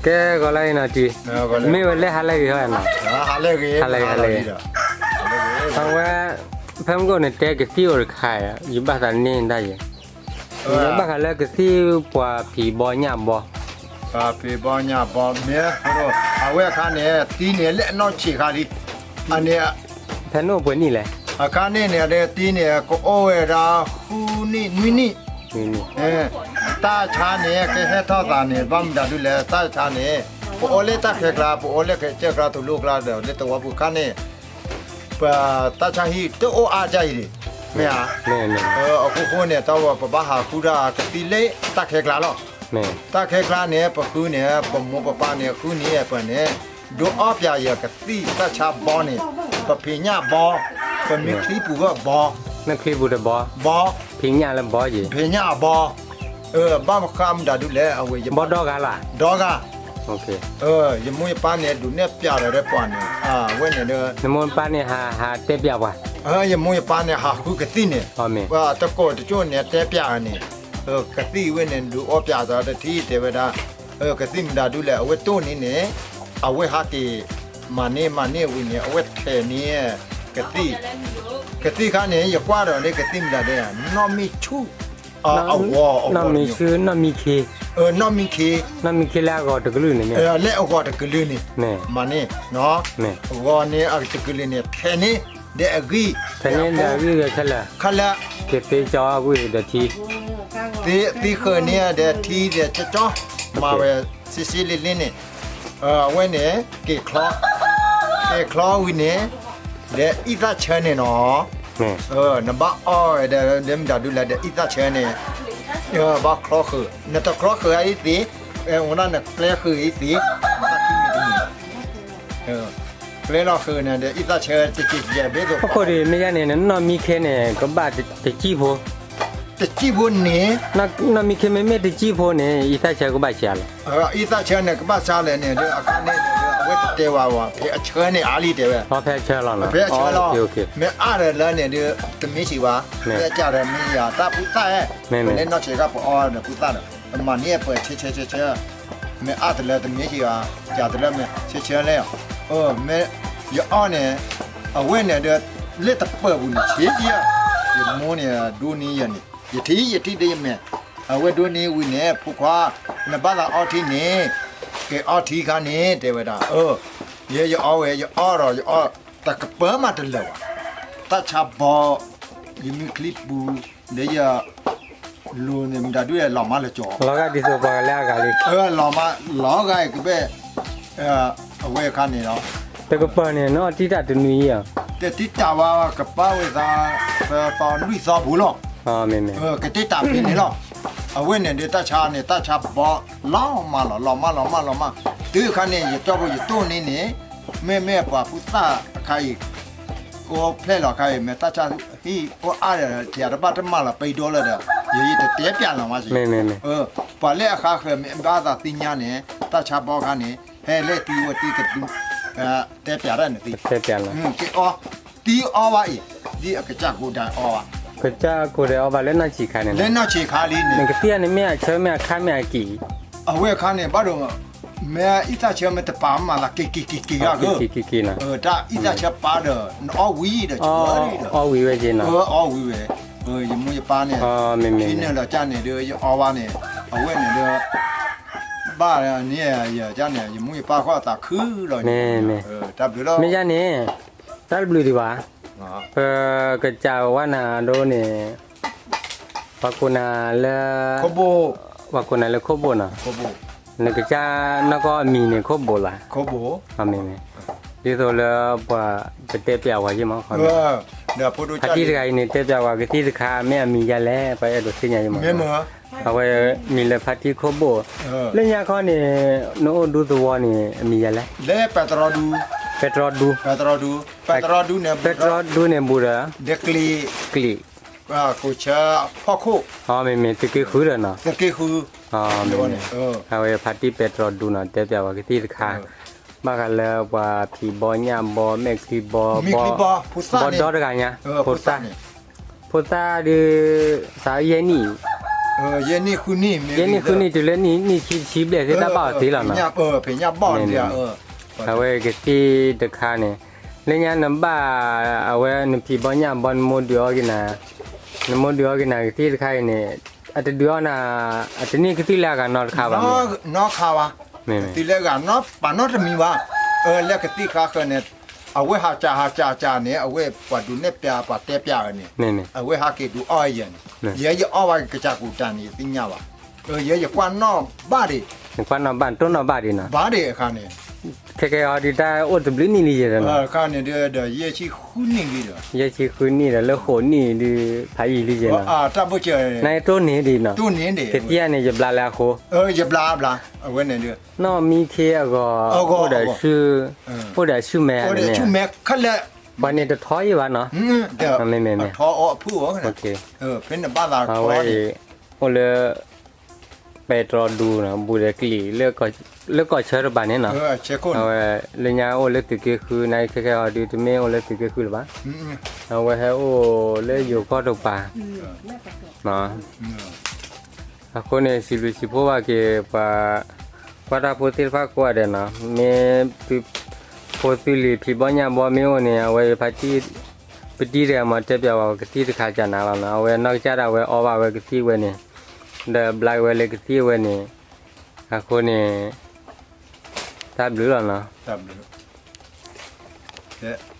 ကဲ ဂီၤလၢအံၤနီၤတံၤ, မ့ၢ်ဝဲလၢဟါလၢဂ့ၤဟီနီၤ, ဟါလၢဂ့ၤ, အဝဲ ဖဲမုၢ်ကိၣ်န့ၣ် တဲကသံၣ်အိၣ်တခါ, ယဘၣ်သးန့ၢ်ဒၣ်ယဲ, ယဘၣ်ဃးလၢကသံၣ်ပှၤဖံးဘီညၣ်ဘီ, ပှၤဖံးဘီညၣ်ဘီ မ့ၢ် အဝဲအခါန့ၣ် သံန့ၣ်လၢအနီၢ်ဆံးခါလံ, အန့ၣ် ဖဲန့ၣ်အိၣ်ပှဲၤနံၣ်လဲၣ်, အခါန့ၣ်န့ၣ် အဒဲသံန့ၣ် ကအိၣ်ဝဲဒၣ်ဃုနံၣ်နွံနံၣ်, တၢ်ဆါန့ၣ် ကဟဲထီၣ်သးန့ၣ် ဘၣ်မတၤဒုလဲၣ် တၢ်ဆါန့ၣ်, ပအိၣ်လၢတၢ်ခဲကျါ ပအိၣ်လၢကစၢၢ်ကျါ တလိၣ်ကျါဒီး လၢသဝီပူၤခါန့ၣ် ပတၢ်ဆါဟံၣ်တအိၣ်အါဒ်အံၤန့ၣ်, မ့ၢ်ဧါ, အဃိဃိန့ၣ် တၢ်ဝဲပဘၣ်ဟးဃုဒၣ်ကသံၣ်လၢတၢ်ခဲကျါလီၤ, တၢ်ခဲကျါန့ၣ် ပဃုန့ၣ် ပမိၢ်ပပၢ်န့ၣ် ဃုန့ၢ်ပှၤန့ၣ် ဒုးအီပၠးယၤကသံၣ်တၢ်ဆါဘီန့ၣ်, ပဖံးညၣ်ဘီ, ပမ့ၢ်ချံပူၤဘၣ်ဘီ, မ့ၢ်ချံပူၤတဘီ, ဘီ, ဖံးညၣ်လၢဘီယံၤ, ဖံးညၣ်အဘီ, ဘၣ်မဃါမတၤဒုလဲၣ် အဝဲ ဘီဒီဂၤလီၤ, ဒီဂၤ, ယမိၢ်ယပၢ်န့ၣ် ဒုးနဲၣ်ပၠးဒီးပှၤန့ၣ်, အဝဲန့ၣ်ဒီး နမိၢ်ပၢ်န့ၣ်ဟးတဲပၠးပှၤ, ယမိၢ်ယပၢ်န့ၣ် ဟးဃုကသံၣ်န့ၣ်, တကိးတကၠိၣ်န့ၣ် တဲပၠးန့ၣ်, ကသံၣ်ဝဲန့ၣ် ဒုးအီပၠးသးတထံၣ်တဲဝဲဒၣ်, ကသံၣ်မတၤဒုလဲၣ် အဝဲတိၢ်န့ၣ်န့ၣ်, အဝဲဟးက့ၤ မၤန့ၢ်မၤန့ၢ်ဝံၤန့ၣ် အဝဲထဲးန့ၢ် ကသံၣ်, ကသံၣ်ခါန့ၣ် ယကွၢ်ဒီးလၢကသံၣ်မတၤဒု, နီၢ်မံဆူၣ်, အဂီၤ, နီၢ်မံဆူၣ် နီၢ်မံခ့, နီၢ်မံခ့, နီၢ်မံခ့လၢအဂီၤတကလုာ်န့ၣ်မ့ၢ်, လၢအဂီၤတကလုာ်န့ၣ်, မၤန့ၢ်, အဂီၤန့ၣ်အတကလုာ်န့ၣ် ထဲးန့ၢ်ဒီးအဂံၢ်, ထဲးန့ၢ်ဒီးအဂံၢ်ခဲလၢာ်, ခဲလၢာ်, ကသ့ကၠီအဂံၢ်ဒီးထံ, သ့ဃုာ်န့ၢ်ဒီးထံဒီးကၠီကၠီ, မၤဝဲစ့စ့လ့လ့န့ၣ်, အဝဲန့ၣ် က့ၤချီ, က့ၤချီဝံၤန့ၣ်, ဒီးအံသၣ်ဆၢန့ၣ်နီၤ, နဘၣ်အီၣ်ဝဲဒီး ဒီးမတၤဒုလဲၣ်ဒီးအံသၣ်ဆၢန့ၣ်, ဘၣ်ချီဃုာ်, နတချီဃုာ်အံသ့, ဝဲဒၣ်နကျဲဃုာ်အံသ့, နဘၣ်ခံမံၤတမံၤ, ကျဲလီၤဃုာ်န့ၣ် ဒီးအံသၣ်ဆၢတက့ၢ်ကဲဘ့ၣ်သိး, အဃိဒီး မ့ၢ်ယါန့ၣ် နီၢ်မံခ့န့ၣ် ကဘၣ်တစံၣ်ဖိ, တစံၣ်ဖိန့ၣ်, နီၢ်မံခ့မ့မ့ၢ်တစံၣ်ဖိန့ၣ် အံသၣ်ဆၢကဘၣ်ဆံးအါလီၤ, အံသၣ်ဆၢန့ၣ် ကဘၣ်ဆံးလဲၣ်န့ၣ်ဒီး အခါန့ၣ်ဒီး အဝဲတတဲဝဲဘၣ်, ဖဲအဆၢန့ၣ်အါလံတဲဝဲ, ဖဲအဆၢလီၤ, ဖဲအဆၢလီၤ, မ့ၢ်အါဒီးလၢန့ၣ်ဒီး တမ့ၢ်ဆံးဘၣ်, မ့ၢ်အကၢ်ဒီးမ့ၢ်ယၤတၢ်ဖုသၣ်, မ့ၢ်လၢနီၢ်ဆံးခါပအီဒီးဖုသၣ်ဒီး မၤန့ၢ်အပှဲၤဆၢဆၢဆၢဆၢ, မ့ၢ်အါတလၢတမ့ၢ်ဆံးဘၣ်, ကၢ်တလၢမ့ၢ်ဆၢဆၢလဲၣ်, မ့ၢ်ယအီၣ်န့ၣ်, အဝဲန့ၣ်ဒီး လၢတပၢၢ်ပူၤန့ၣ် ဆံးယၤ, ယမိၢ်န့ၣ် ဒိးန့ၢ်ယၤန့ၣ် ယထံၣ်ယထံၣ်ဒီးယမဲာ်, အဝဲဒိးန့ၢ်ဝံၤန့ၣ် ဖိခွါ, နဘၣ်သးအီထံန့ၣ်, က့ၤအီထံခါန့ၣ် တဲဝဲဒၣ်, ယဲယအီဝဲ ယအီဒီးယအီ, တကပၢၢ်မးတလၢာ်ဘၣ်, တၢ်ဆါဘီ, ယမ့ၢ်ချံပူၤ, ဒီးယ လိၤန့ၣ် မတၤဒုလီၤမးလၢကၠီ, လီၤဂာ်ဒ်သိးပှၤလၢအဂၤလံ, လီၤမး, လီၤဂာ်အံၤကဘၣ်, အဝဲအခါန့ၣ်လီၤ, တကပၢၢ်န့ၣ် နအီၣ်တံၢ်တၢ်တနွံယံၤဧါ, တတံၢ်တၢ်ဝဲ ကပၢ်ဝဲသး, သီလွံၢ်သီပူၤလီၤ, ကတ့ၢ်တၢ်ဖဲန့ၣ်လီၤ, အဝဲန့ၣ်ဒီးတၢ်ဆါန့ၣ် တၢ်ဆါဘီ, လီၤမးလီၤ လီၤမးလီၤမးလီၤမး, တုၤအခါန့ၣ် ယတီၢ်ဖိယတိၢ်န့ၢ်န့ၣ်, မ့မ့ၢ်ပှၤဖုသၣ်အခါအံၤ, အိၣ်ဖျဲၣ်လီၤခါအံၤ မ့ၢ်တၢ်ဆါဟံၣ်အိၣ်အါဒီး ယတဘၣ်တမၤလီၤပံၤဒိလၢဒီး ယတတဲပျးလီၤမးစ့ၢ်, ပှၤလၢအခါဃၢၤမ့ၢ်ဘၣ်သးသ့ၣ်ညါန့ၣ် တၢ်ဆါဘီခါန့ၣ် ဟဲလၢသံဝဲသံကဒု, တဲပျးတၢ်န့ၣ်သ့, က့ၤအီ, သံအီဘၣ်အံၤ, ဒ်အကစၢ်ကိးဒၣ်အီဘၣ်, ကစၢ်ကိးဒၣ်အီဘၣ်လၢနီၢ်ဆံးခါန့ၣ်, လၢနီၢ်ဆံးခါလံန့ၣ်, နကသံၣ်န့ၣ်မ့ၢ်အဆၢမ့ၢ်အခါမ့ၢ်အက့ၤ, အဝဲအခါန့ၣ် ဘၣ်ဒီး မ့ၢ်အံသၣ်ဆၢမ့ၢ်တပာ်မးလၢက့ၤက့ၤက့ၤက့ၤဂၤဂ့ၤ, တၢ်အံသၣ်ဆၢပာ်ဒီး နအီဝံၤဒီး အီဝံၤဝဲက့ၤနီၤ, အီဝံၤဝဲ, ယမိၢ်ယပၢ်န့ၣ် မ့ၢ်နုာ်လီၤကၢ်န့ၣ်ဒီး ယအီဝဲန့ၣ်, အဝဲန့ၣ်ဒီး ဘၣ်န့ၣ် ယကၢ်န့ၣ် ယမိၢ်ယပၢ်ဃီအသးခုလီၤန့ၣ်, တၢ်ဘျုးလီၤ, မ့ၢ်ယါန့ၣ်, တၢ်တဘျုးဒံးဘၣ်, ပကစၢ်ဝါနၤဒိန့ၣ် ပှၤကိးနၤလၢ, ပှၤကိးနၤလၢခိၣ်ဘိၣ်နီၤ, နကစၢ်နီၢ်ကီၢ်အမံၤန့ၣ်ခိၣ်ဘိၣ်လီၤ, မ့ၢ်မ့ၢ်, ဒ်သိးလၢပှၤပတဲပျးဝဲယံၤမး, ဖါတံၢ်တဂၤအံၤန့ၣ် တဲပျးဝဲကသံၣ်တခါ မ့ၢ်အမံၤယါလဲၣ် ပှၤအဲၣ်ဒိးသ့ၣ်ညါယံၤမး, အဝဲမံၤလၢဖါတံၢ်ခိၣ်ဘိၣ်, လၢညါခီန့ၣ် နအိၣ်ဒူသဝီန့ၣ် အမံၤယါလဲၣ်, ပဲတြီဒူ, ပဲတြီဒူ, ပဲတြီဒူန့ၣ် ပဲတြီဒူန့ၣ်ဘူးဒီး ကျံး ကိးဆၢဖီခိၣ်, မ့မ့ၢ်သုးက့ဃုဒီးနီၤ, သုးက့ဃု, အဝဲဖါတံၢ်ပဲတြီဒူနီၤ တဲပျးဝဲကသံၣ်တခါ, ဘၣ်ဃးလၢပှၤဖံးဘီညၣ်ဘီ မဲာ်ချံဘီ, ဘီဒီတဂၤညါ, ဖိသၣ်, ဖိသၣ်ဒုး သးယဲၢ်နံၣ်, ယဲၢ်နံၣ်ဃုနံၣ်တုၤလၢနံၣ်ဆံတဆံဘျဲၣ်သ့ၣ် တၢ်ဘၣ်အီၤသ့လီၤနီၤ, အဝဲကသံၣ်တခါန့ၣ်, လၢညါနဘၣ်, အဝဲနဖံးဘီညၣ်ဘီ နမိၢ်ဒုးအီၣ်က့ၤနၤ, နမိၢ်ဒုးအီၣ်က့ၤနၤကသံၣ်တခါအံၤန့ၣ်, အတဒုးအီၣ်နၤ, အတန့ၢ်ကသံၣ်လၢအဂၤနီတခါဘၣ်, နီတခါဘၣ်, ကသံၣ်လၢအဂၤနီပာ်နီတမံၤဘၣ်, လၢကသံၣ်ဃါဃၢၤန့ၣ်, အဝဲဟးကၢ်ဟးကၢ်ကၢ်န့ၣ် အဝဲပှၤဒုးနဲၣ်ပျးပှၤတဲပျးအီၤန့ၣ်, အဝဲဟးက့ၤဒုးအီၣ်ယဲၢ်န့ၣ်, ယဲယအီၣ်ဘၣ်ကစၢ်ကူးတၢ်န့ၣ် ယသ့ၣ်ညါဘၣ်, ယဲယကွၢ်နီၣ်ဘၣ်ဒံး, နကွၢ်နီၣ်ဘၣ် တိၢ်နီၣ်ဘၣ်ဒံးနီၤ, ဘၣ်ဒံးအခါန့ၣ်, ခဲကဲအီၤဒုးတၢ်အိၣ်တဘျုးနံၣ်လံယဲၢ်ဒီးနီၤ, ယဲၢ်ဆံဃုနံၣ်ဒီး လၢဃိးနံၣ်ဒုး ဖးယံာ်လံယဲၢ်နီၤ, နတိၢ်န့ၢ်ဒံးနီၤ, ကသံၣ်အန့ၣ် ယဘျါလၢအဃိ, ယဘျါဘျါ, အဝဲန့ၣ်ဒုး နီၣ်မံခ့အဂီၢ်, အိၣ်ဒီး, အိၣ်ဒီးဆူၣ်မဲ, ဆူၣ်မဲခဲလၢာ်, ပှၤန့ၣ်တထီအံၤဘၣ်နီၤ, မ့မ့ၢ်, အဝဲအံၤ, အိၣ်လၢ, ပဲတြီဒူနီၤ ဘူးဒီးကလံၤ, လၢကီၢ်ဆၢတပၤန့ၣ်နီၤ, အဝဲ, လၢညါအိၣ်လၢသုးက့ဃု နခဲကဲအီၤဒုး တမ့ၢ်အိၣ်လၢသုးက့ဃုလၢၤဘၣ်, အဝဲဟဲအိၣ်လၢယိၤကီၢ်တပၤ အဃိန့ၣ် စံးဘျုးစံးဖှိၣ်ဘၣ်က့ၤပှၤ, ကွၢ်တၢ်ဖိသ့ၣ်တဖၣ်ကိးဂၤဒဲးနီၤ, မ့ၢ်, ဖိသုလံၤဖံးဘီညၣ်ဘီမ့ၢ်အိၣ်န့ၣ် အဝဲဖါတံၢ်, ပတံၢ်တဂၤမ့ၢ်တဲပျးဝဲကသံၣ်တခါကၢ်နၤလီၤနီၤ, အဝဲနီၢ်ကစၢ်ဒၣ်ဝဲအီၣ်ဘၣ်ဝဲကသံၣ်ဝဲန့ၣ်, ဒီးဘျါက့ၤဝဲလၢကသံၣ်ဝဲန့ၣ်, အဃိန့ၣ်, တၢ်ဘျုးလီၤနီၤ, ကဲ